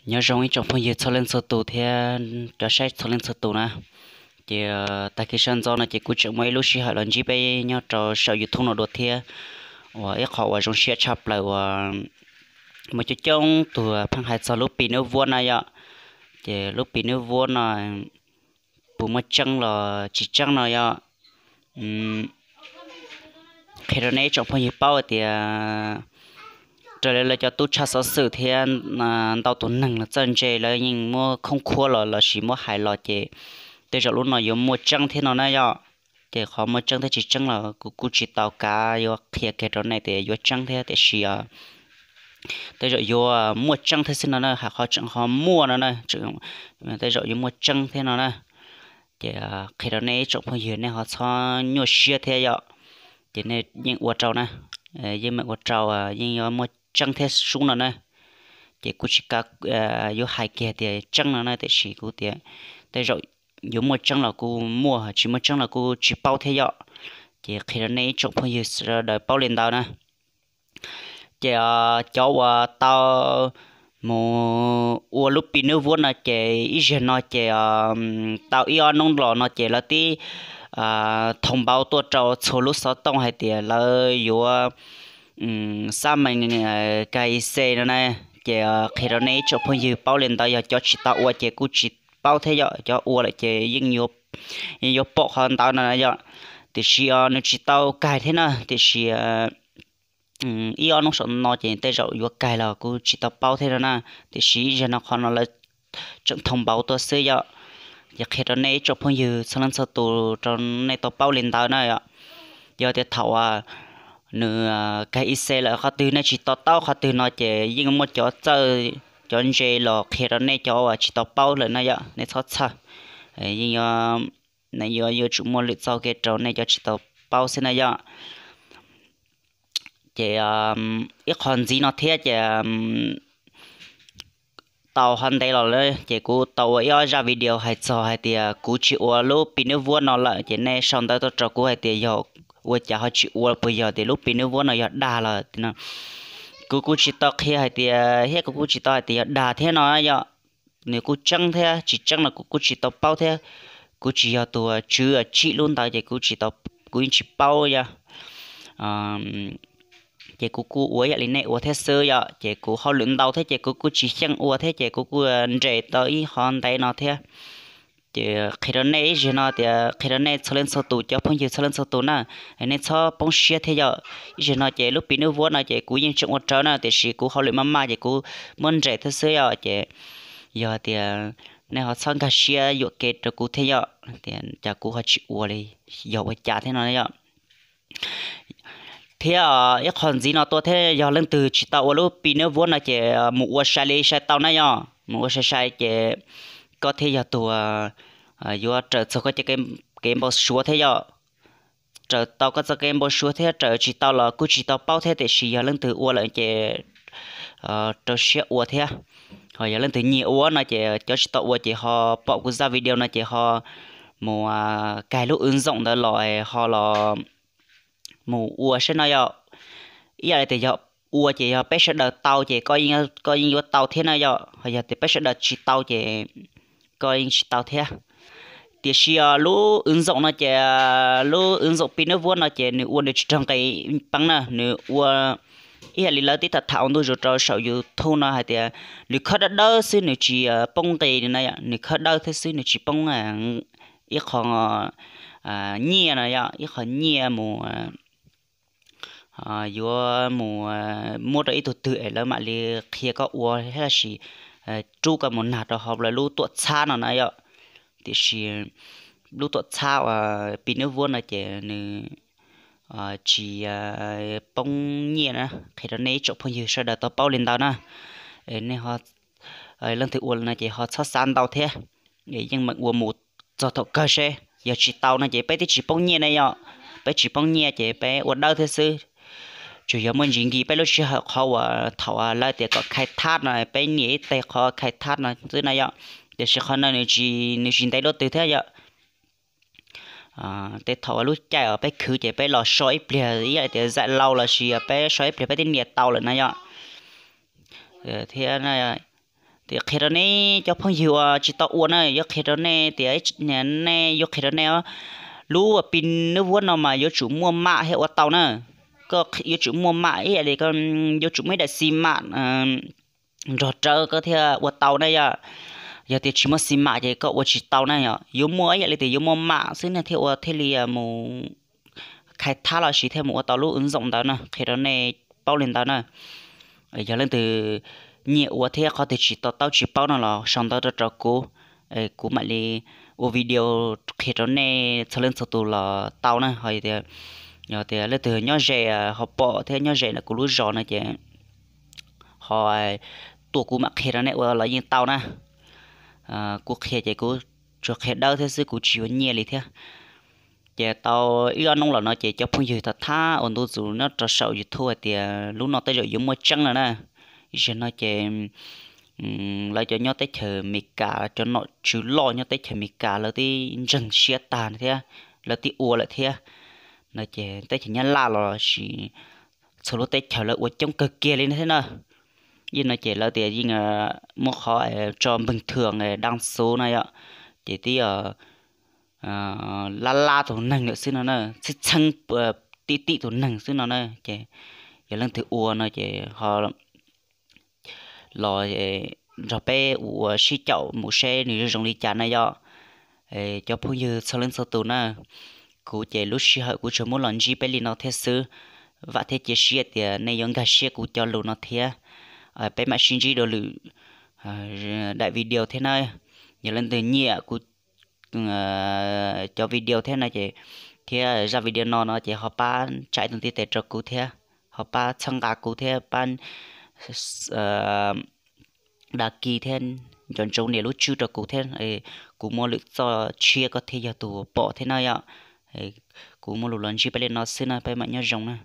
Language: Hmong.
Nyob zoo ib tsoom phooj ywg txhua leej txhua tus thiab cov saib txhua leej txhua tus na. Ces tag kis sawv ntxov no ces kuv tseem muaj ib lub sij hawm los ntsib peb nyob rau saum YouTube no dua thiab, uas ib qho uas zoo siab tshaj plaws uas muaj coob coob tug pheej hais txog lub Pi Nub Vuab na yom. Ces lub Pi Nub Vuab no puas muaj tseeb los tsis tseeb no yom. Qhia rau nej ib tsoom phooj ywg paub hais tias raws li lawv cov tub tshaj xov xwm thiab ntau tus neeg los txawj ntse lawv yeej muab khoob khuab los lossis muab hais los ces tej zaum lub no yuav muaj tseeb thiab no na yom. Ces qhov muaj tseeb thiab tsis tseeb los kuv kuj tsis tau kav yuav qhia kiag rau nej tias yuav tseeb thiab tiam sis tej zaum yuav muaj tseeb thiab xwb no na, hais qhov tseem qhov muaj no na, tej zaum yuav muaj tseeb thiab no na. Ces qhia rau nej ib tsoom phooj ywg nej ho txhob nyuaj siab thiab yom. Ces nej yeej ua rau na, yeej meem ua rau, yeej yuav muaj tseeb thiab sub no na. Ces kuv tsis kav yuav hais kiag tias tseeb no na, tiam sis kuv tias tej zaum yuav muaj tseeb los kuj muaj, tsis muaj tseeb los kuj tsis paub thiab yom. Ces qhia rau nej ib tsoom phooj ywg sawv daws paub li ntawd na. Ces cov uas tau mus ua lub Pi Nub Vuab no ces ib zaug no ces tau ib ob hnub los no ces lawv tib thoo npauv tuaj rau txhua lub xov tooj hais tias lawv yuav xab mees K Y C no na. Ces qhia rau nej ib tsoom phooj ywg paub li ntawd, yog cov tsis tau ua ces kuj tsis paub thiab yom, cov ua lawm ces yeej yuav pom qhov ntawd no yom. Tiam sis nws tsis tau kag thiab na, tiam sis ib ob hnub saum no ces tej zaum yuav kag los kuj tsis tau paub thiab no na. Tiam sis ib zaug no qhov no lawv tseem thoo npauv tuaj xwb yom. Ces qhia rau nej ib tsoom phooj ywg txhua leej txhua tus rau nej tau paub li ntawd na yom. Yog tias thaum nws K Y C lawm qhov twg nej tsis to taub qhov twg no ces yeej muaj cov txawj cov ntse los qhia rau nej cov uas tsis tau paub lawm na yom, nej txhob txhawj. Yeej yuav, yuav yuav tsum muaj lwm txoj kev rau nej cov tsis tau paub xwb na yom. Ces ib qho ntxiv no thiab ces tau ho ntev los lawm ces kuv tau ua ib ob zaj video hais txog hais tias kuv tsis ua lub Pi Nub Vuab no lawm ces nej sau ntawv tuaj rau kuv hais tias yog ua cas ho tsis ua, puas yog tias lub Pi Nub Vuab no yog dag los no. Kuv kuj tsis tau qhia hais tias thiab kuv kuj tsis tau hais tias yog dag thiab no yom. Nws kuj tseeb thiab tsis tseeb los kuv kuj tsis tau paub thiab. Kuv tsis yog tus tswv tsim lub ntawd ces kuv tsis tau, kuv yeej tsis paub yom. Ces kuv kuj ua ib yam li nej ua thiab xwb yom, ces kuv hauj lwm ntau thiab ces kuv kuj tsis xyeej ua thiab ces kuv kuj nres tau ib qho ntev no thiab. Ces qhia rau nej ib zaug no tias qhia rau nej txhua leej txhua tus cov phooj ywg txhua leej txhua tus na, nej txhob poob siab thiab yom. Ib zaug no ces lub Pi Nub Vuab no ces kuv yeej tseem ua rawv na, tiam sis kuv hauj lwm maj maj ces kuv muab nres thiab xwb yom. Ces yog tias nej ho txhob nkag siab yuam kev rau kuv thiab yom, tias cas kuv ho tsis ua li, yog ua cas thiab no yom. Thiab ib qho ntxiv no tuaj thiab, yog leej twg tsis tau ua lub Pi Nub Vuab no ces mus ua sai li sai tau na yom, mus ua sai sai ces koj thiaj yog tus yuav raws txog koj cov kev npau suav thiab yom. Raws tau koj txoj kev npau suav thiab raws tsis tau los kuj tsis tau paub thiab, tiam sis yog leej twg ua lawm ces rau siab ua thiab. Ho yog leej twg nyiam ua no ces cov tsis tau ua ces ho pom kuv zaj video no ces ho mus kag lub wb ntxoom ntawd los ho los mus ua saib no yom. Ib yam li tias yog ua ces yog peb sawv daws tau ces koj yeej yuav tau thiab na yom, ho yog tias peb sawv daws tsis tau ces koj yeej tsis tau thiab. Tiam sis lub wb ntxoom no ces, lub wb ntxoom Pi Nub Vuab no ces nws ua nws tsis raug nqis peev na, nws ua ib yam li lawv tib tham tham ua ntu zus rau saum YouTube no hais tias nws khawb dawb dawb xwb nws tsis poob nqis na yom, nws khawb dawb thiab xwb nws tsis poob ib qho nyiaj no yom, ib qho nyiaj mus yuav mus muab rau ib tug twg es lawv mam li qhia koj ua thiab lossis rub koj mus nag rau hauv lawv lub tuam txhab no na yom. Tiam sis lub tuam txhab uas Pi Nub Vuab no ces nws tsis poob nyiaj na, qhia rau nej ib tsoom phooj ywg sawv daws tau paub li ntawd na. Nej ho, leej twg ua no ces ho txhob xav ntau thiab, yeej meem ua mus txog thaum kawg seb, yog tsis tau no ces peb twb tsis poob nyiaj ne yom, peb tsis poob nyiaj ces peb ua dawb thiab xwb. Tsuas yog muaj ntsis nkim peb lub sij hawm qhov uas thaum lawv tias kom khai thab no peb nias ib teg qhov khai thab no xwb na yom, tiam sis qhov no nws tsis ntev luaj twg thiab yom. Tej thaum lub caij uas peb khwv ces peb los so ib pliag ib yam li tias zaim laus lossis peb so ib pliag peb twb nias tau lawm na yom. Thiab Tias qhia rau nej cov phooj ywg uas tsis tau ua na, yuav qhia rau nej tias, nej yuav qhia rau nej, lub pi nub vuab no mas yuav tsum muaj mam thiab ua tau na. Koj yuav tsum muaj mam ib yam li, yuav tsum muaj ib daim xi mam nrog rawv koj thiaj ua tau na yom. Yog tias tsis muaj xi mam ces koj ua tsis tau na yom. Yuav muaj ib yam li tias yuav muaj mam xwb nej thiaj ua thiaj li mus khai thab los sis thiaj mus ua tau lub ntxoom ntawd na, qhia rau nej paub li ntawd na. Yog leej twg nyiam ua thiab qhov twg tsis to taub tsis paub no los sau ntawv rau rau kuv, kuv mam li ua video qhia rau nej txhua leej txhua tus los tau na. Ho tias, yog tias leej twg nyob ze ho pom thiab nyob ze ntawm kuv lub zos no ces ho tuaj kuv mam qhia rau nej ua los yeej tau na. Kuv qhia ces kuv tsuas qhia dawb thiab xwb, kuv tsis yuav nyiaj li thiab. Ces tau ib ob hnub los no ces cov phooj ywg thab thab ua ntu zus nyob rau saum YouTube hais tias lub no tej zaum yuav muaj tseeb lawm na. Ib zaug no ces lawv cov nyob teb chaws Amelikas, cov nom tswv loj nyob teb chaws Amelikas lawv twb ntseeg siab tag thiab, lawv twb ua lawm thiab no. Ces teb chaws Nyab Laj los sis txhua lub teb chaws lawv ua coob kawg kiag li thiab na. Yeej no ces lawv tias yeej muab qhov tso npeeg thwm dab xuv na yom, ces twb lab lab tus neeg lawm xwb no na, txheeb txheeb tim tim tus neeg xwb no na. Ces yog leej twg ua no ces ho los nrog peb ua sib caum mus seb nws zoo zoo li cas na yom. Cov phooj ywg txhua leej txhua tus na, kuv ces lub sij hawm kuv tsuas muab los ntsib peb li no thiab xwb. Vam thiab cia siab tias nej yuav nkag siab kuv cov lus no thiab. Peb mam sib ntsib dua lwm daim video thiab na. Yog leej twg nyiam kuv cov video thiab no ces, thiab zaj video no no ces ho pab tsa ib tug ntiv tes rau kuv thiab, ho pab txhawb nqa kuv thiab pab dag kis thiab nco ntsoov nias lub tswb rau kuv thiab. Kuv muaj lwm txoj tshiab koj thiaj yog tus pom thiab na yom. Kuv muaj lus los ntsib peb li no xwb na, peb mam nyob zoo na.